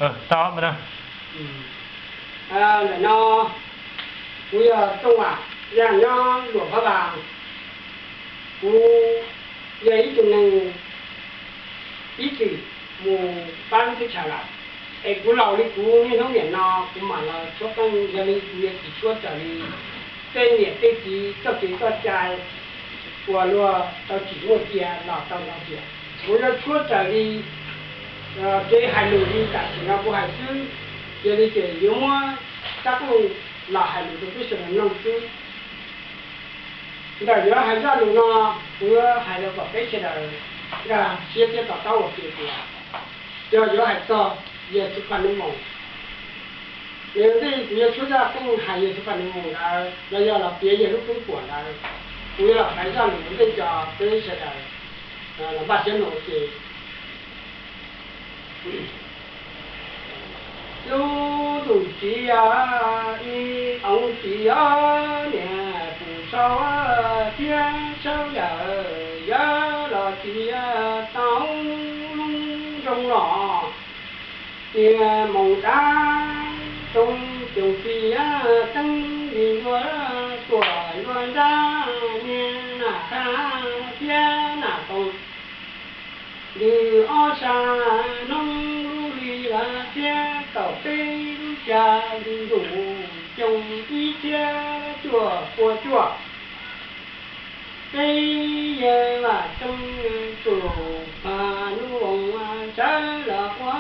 Tau, ntawm no kuv yog Tooj Vam, yog nyob Luam Phab Vas. Kuv yog ib tug neeg ib txwm mus pab lub teb chaws lawm, es kuv laus li kuv niaj hnub niam no kuv mam los tshuab qeej, yog li kuv yuav tsis tshuab raws li tej niam tej txiv txoj kev txoj cai uas luag tau tsim muaj cia los tau ntau tiam. Kuv yuav tshuab raws li kev hais lus li tam sim no kuv hais xwb, yog li ces yuav muab rab qeej los hais lus rau peb sawv daws mloog xwb. Ntawm yuav hais zaj lus no, kuv yuav hais rau kom peb sawv daws nkag siab thiab to taub ua ke tias yog yuav hais txog Yexus Phas Nus Moos. Nws ntej kuv yuav tshuab zaj qeej hais Yexus Phas Nus Moos ntawd los yog los piav yog lub koob puam ntawd, kuv yuav los hais zaj lus ntej cov peb sawv daws los npaj siab mloog ua ke. Lub ntuj txiv, ib oov txiv, niam pus sau thiab sawv daws yuav los txiv tau lub nroog los. Niag moos dab toog coos txiv teeb li luag tuam luag nrab, niag nam qhab thiab nam toog ntws ob sab hnub lub hli lawm thiab tau peb lub xya hli ntuj xyoo ib txhiab cuaj pua cuaj. Peb yawg Vam Xeeb Xus Phas Nus Moos sawv los ua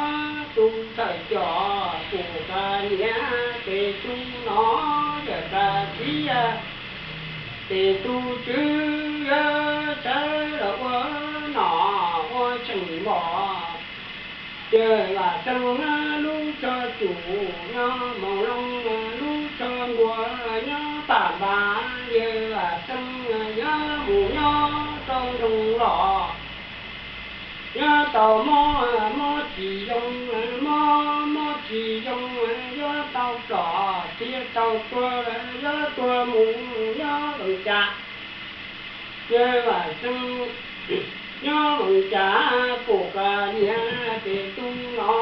tus thawj coj pum ka niam tes tub no, yawg ka txiv tes tub tswv sawv los ua nom ua tsheej npom. Yawg Vam Xeeb lub tsho cum nyob Moos Loog, lub tsho npua nyob Paj Npas, yawg Vam Xeeb nyob mus nyob rau nroog los. Nyob tau mob mob tsis zoo, mob mob tsis zoo, yuav tau plom thiab tau tuag, yuav tuag mus nyob Loos Cas. Yawg Vam Xeeb nyob Loos Cas pum ka niam tes tub no,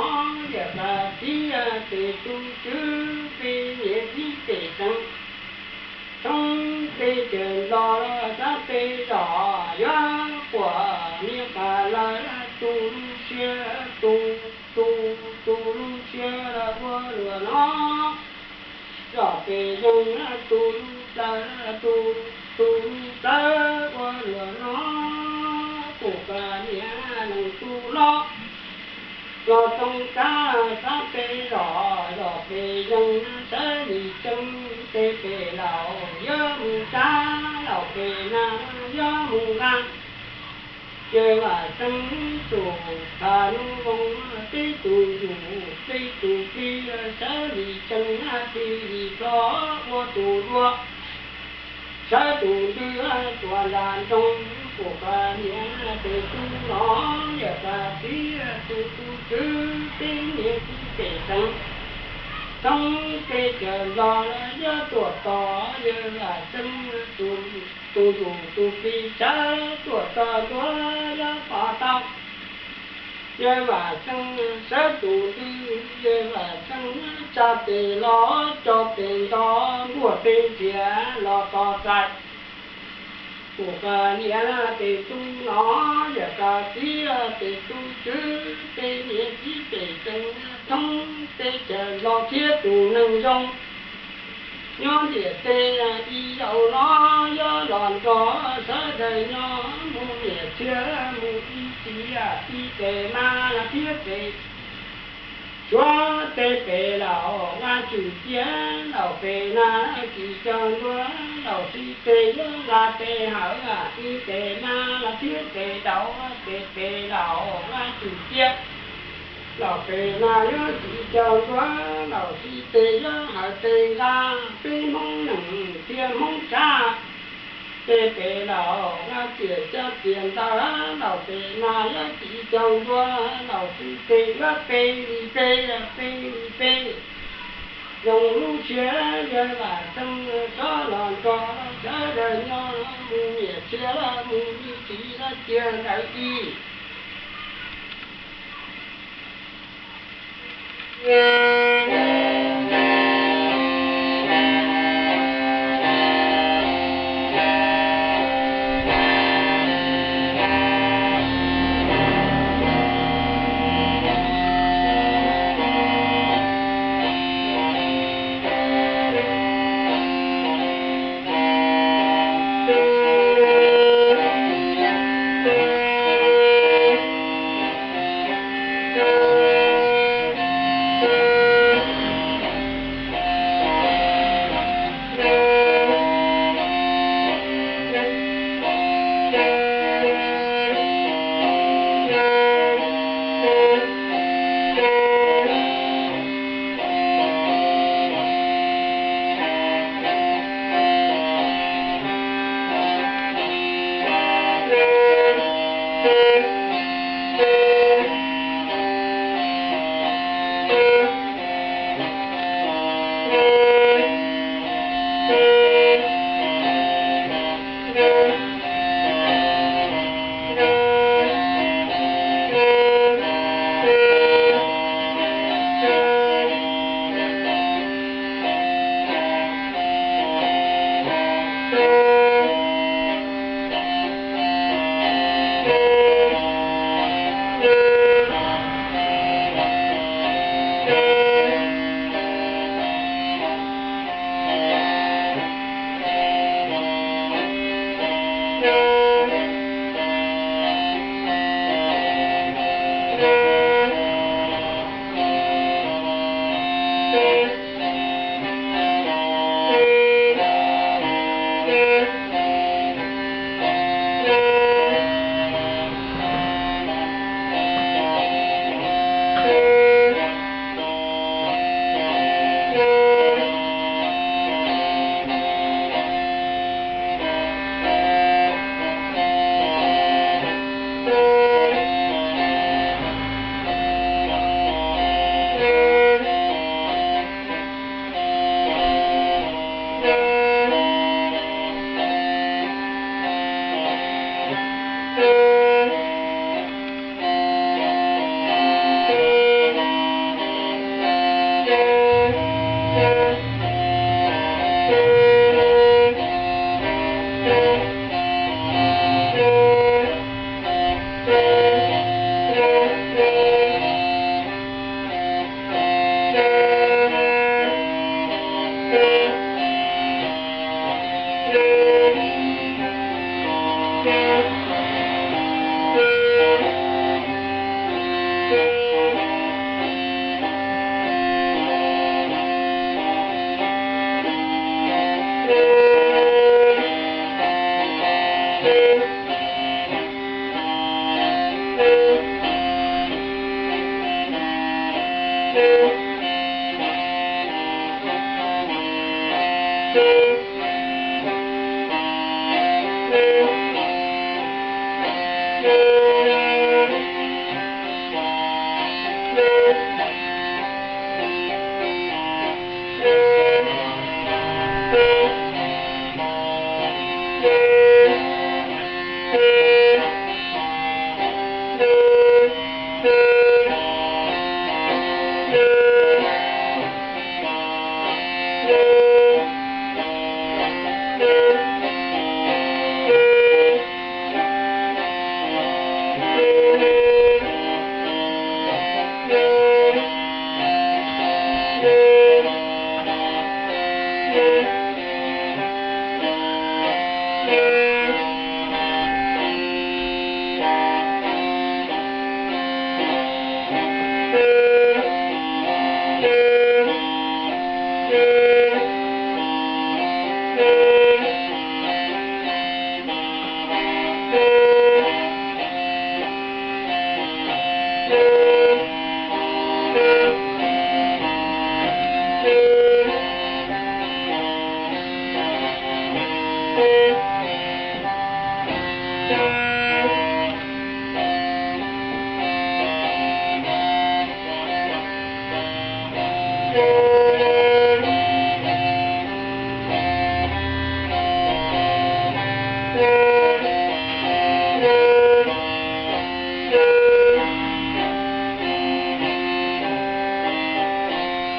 yawg ka txiv tes tub tswv peb niam txiv pej xeem thoob peb caug nto sab peb zos yuav quaj niam qas lawm tus lub siab, tus, tus, tus lub siab ua luaj no. Zos pem yeej tus lub plawv, tus, tus lub plawv ua luaj no. Pum ka niam nees tus hlob los txoov kab sab peb zos, zos pem yeej sawv li tseeb, tej pem laus yuav mus tsa, laus pem na yuav mus nqa. Yawg Vam Xeeb Xus Phas Nus Moos, peb tus yus peb tus plig sawv li tseeb, plig li hlob ua tus dua, sawv tus ntws tuaj nram nroog, pum ka niam tes tub no, yawg ka txiv tes tub tswv peb niam txiv pej xeem thoob peb caug nto yuav tuaj tos yawg Vam Xeeb tus, tus yus tus plig sawv tuaj tos ntua yuav pom tau. Yawg Vam Xeeb sawv tus ntws, yawg Vam Xeeb tsa tes los cog tes nto, npuaj tes ntsiav los tos txais. Pum ka niam tes tub no, yawg ka txiv tes tub tswv peb niam txiv pej xeem thoob peb caug nto thiab tus neeg zoo nyob ntiaj teb ib zaug no yuav los nrog sawv daws nyob mus niam txiv mus ib txiv ib tes mas thiab tes suav tej pem laus Vaj Tswv Ciab, laus pem na tsis cog ntua, laus sib teg yuav nqa tes hawm ib tes mas thiab tes daus, tes pem laus Vaj Tswv Ciab, laus pem na yuav tsis cog ntua, laus sib teg yuav hawm tes nqa, peb Hmoob neeg thiab Hmoob tsav. Tej pem laus Vaj Ciam Cab Ciam Ntawv, laus pem na yuav tsis cog ntua, laus sib teg yuav pe li pe, pe li pe. Zoo lub siab yawg Vam Xeeb txhob los nrog sawv daws nyob mus niam txiv mus ib txiv cia ntawd ib.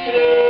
Tsis